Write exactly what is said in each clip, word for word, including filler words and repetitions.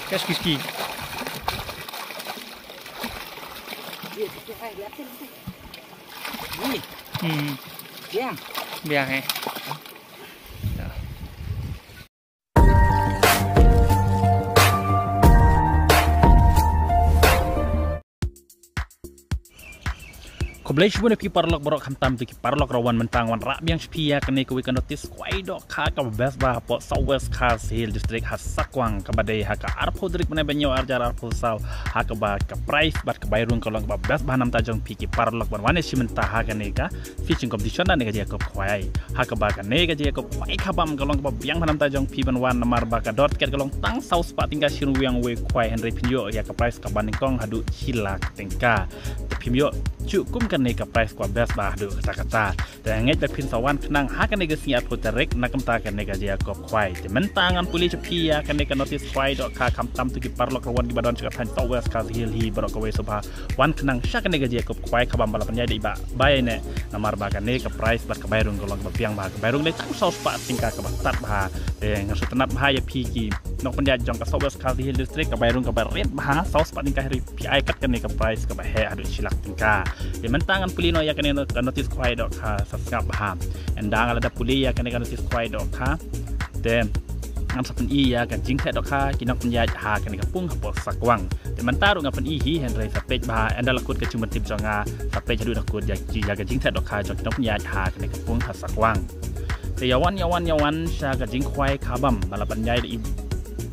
Qu'est-ce qui skie? Hmm. Bien. Bien, eh. Khublei shibun ïa phi paralok baroh, khamtam ïa ki paralok ruh wan mynta nga wanrah biang sha phi ïa kane kawei ka notice khwai dohkha kaba best bha hapoh South West Khasi Hills District ha Sakwang, kaba dei ha ka arphew tarik bnai ba hynñiew arhajar arphew saw, ha kaba ka prize bad ka bai rung ka long kaba best bha na bynta jong phi ki paralok ban wan ïashim bynta ha kane ka fishing competition lane ka jingïakob khwai. Ha kaba kane ka jingïakob khwai khabam ka long kaba biang bha na bynta jong phi ban wan, namar ba ka dor tiket ka long tang saw spah tyngka shi ryngwiang uwei u khwai, hynrei phin ïoh ïa ka prize kaba nyngkong haduh shi lak tyngka. Te phim ïoh shuh kum kane ka prize kaba best bha haduh katta katta. Te ngeit ba phin sa wan khnang ha kane ka sngi arphew tarik na ka bynta kane ka jingïakob khwai. Te mynta ngan pule sha phi ïa kane ka notice khwai dohkha, khamtam ïa ki paralok ruh wan kiba don sha ka thaiñ South West Khasi Hills hi baroh kawei, sngewbha wan khnang sha kane ka jingïakob khwai khabam ba la pynïaid da i Bah Baineh, namar ba kane ka prize bad ka bai rung ka long kaba biang bha. Ka bai rung dei tang saw spah tyngka kaba stad bha. Te nga sngewtynnat bha ïa phi ki nongpynïaid jong ka South West Khasi Hills District, ka bai rung kaba rit bha, saw spah tyngka, hynrei phi ai pat kane ka prize kaba heh haduh shi lak tyngka. Te mynta ngan pule noh ïa kane ka notice khwai dohkha, sa sngap bha. Ynda nga la dep pule ïa kane ka notice khwai dohkha, te ngan sa pyni ïa ka jingtheh dohkha ki nongpynïaid ha kane ka pung hapoh Sakwang. Te mynta ruh nga pyni hi, hynrei sa peit bha, ynda la kut ka jingpyntip jong nga, sa peit haduh la kut ïa, ïa ka jingtheh dohkha jong ki nongpynïaid ha kane ka pung ha Sakwang. Te ïa wan, ïa wan, ïa wan sha ka jingkhwai khabam ba la pynïaid da i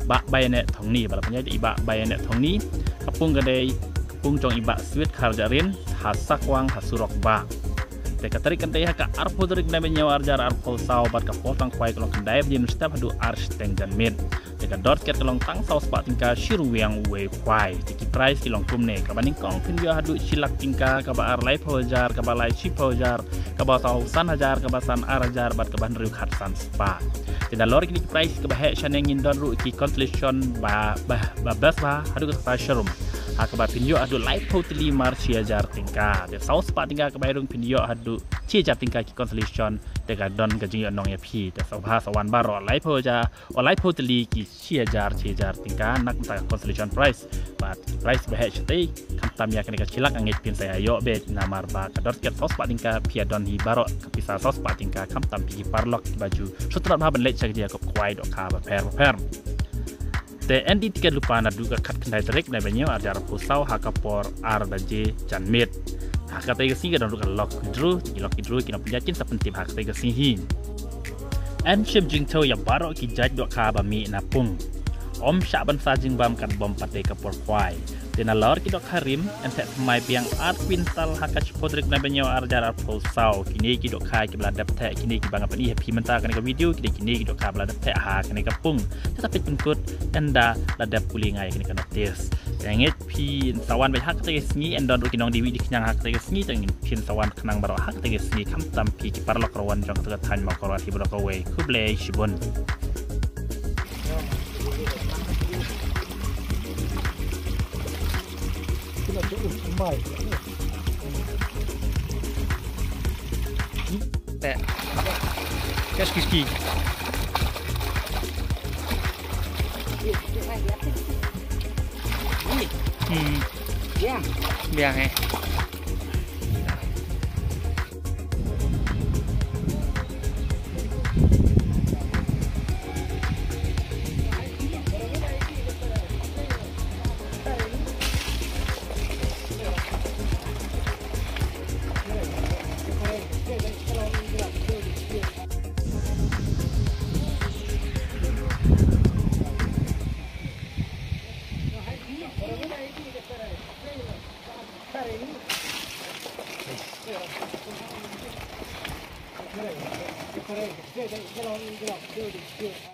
Bah Baineh Thongni, ba la pynïaid da i Bah Baineh Thongni. Ka pung ka dei ka pung jong i Bah Swit Kharjahrin ha Sakwang ha surok bah. Te ka tarik kan dei ha ka arphew tarik bnai ba hynñiew arhajar arphew saw bad ka por tang khwai ka long khyndai baje mynstep haduh ar shiteng janmiet. Te ka dor tiket ka long tang saw spah tyngka shi ryngwiang uwei u khwai. Te ki prize ki long kumne: kaba nyngkong phin ïoh haduh shi lak tyngka, kaba ar laiphew hajar, kaba lai shiphew hajar, kaba saw san hajar, kaba san ar hajar bad kaba hynriew khatsan spah. Te nalor kine ki prize kiba heh shane ngin don ruh ki consolation ba, ba, ba best bha haduh katta sharum, ha kaba phin ïoh haduh laiphew tylli mar shi hajar tyngka. Te saw spah tyngka ka bai rung phin ïoh haduh shi hajar tyngka ki consolation. Te ka don ka jingïohnong ïa phi. Te sngewbha sa wan baroh, laiphew hajar, o laiphew tylli ki shi hajar, shi hajar tyngka na ka bynta ka consolation prize. Bad prize ba heh shatei, khamtam ïa kane ka shi lak, nga ngeit phin sa ïa ïoh beit, namar ba ka dor tiket saw spah tyngka, phi ïa don hi baroh ka pisa saw spah tyngka, khamtam phi ki paralok kiba ju sngewtynnat bha ban leit sha ka jingïakob khwai dohkha bapher bapher. Te en dei tiket lypa naduh ka khatkhyndai tarik bnai ba hynñiew arhajar arphew saw ha ka por ar baje janmiet. Ha katei ka sngi ka don ruh ka lucky draw, ki lucky draw ki nongpynïaid kin sa pyntip ha katei ka sngi hi. Yn shim jingthew ïa baroh ki jait dohkha ba mih na pung. Ym shah ban sa jingbam katba ym pat dei ka por khwai. Te nalor ki dohkha rim, yn theh thymmai biang ar kwintal ha ka shiphew tarik bnai ba hynñiew arhajar arphew saw. Kine ki dohkha kiba la dep theh, kine kiba nga pyni ha phi mynta kane ka video, kine, kine ki dohkha ba la dep theh ha kane ka pung. Te sa peit pynkut ynda la dep pule nga ïa kane ka notice. Te ngeit phin sa wan beit ha katei ka sngi, yn don ruh ki nongdie wieh die khñiang ha katei ka sngi, te ngin, phin sa wan khnang baroh ha katei ka sngi, khamtam phi ki paralok ruh wan jong katei ka thaiñ Mawkyrwat hi baroh kawei. Khublei shibun. Teh. Qu'est-ce qui skie? Hmm. Bien. Bien, eh.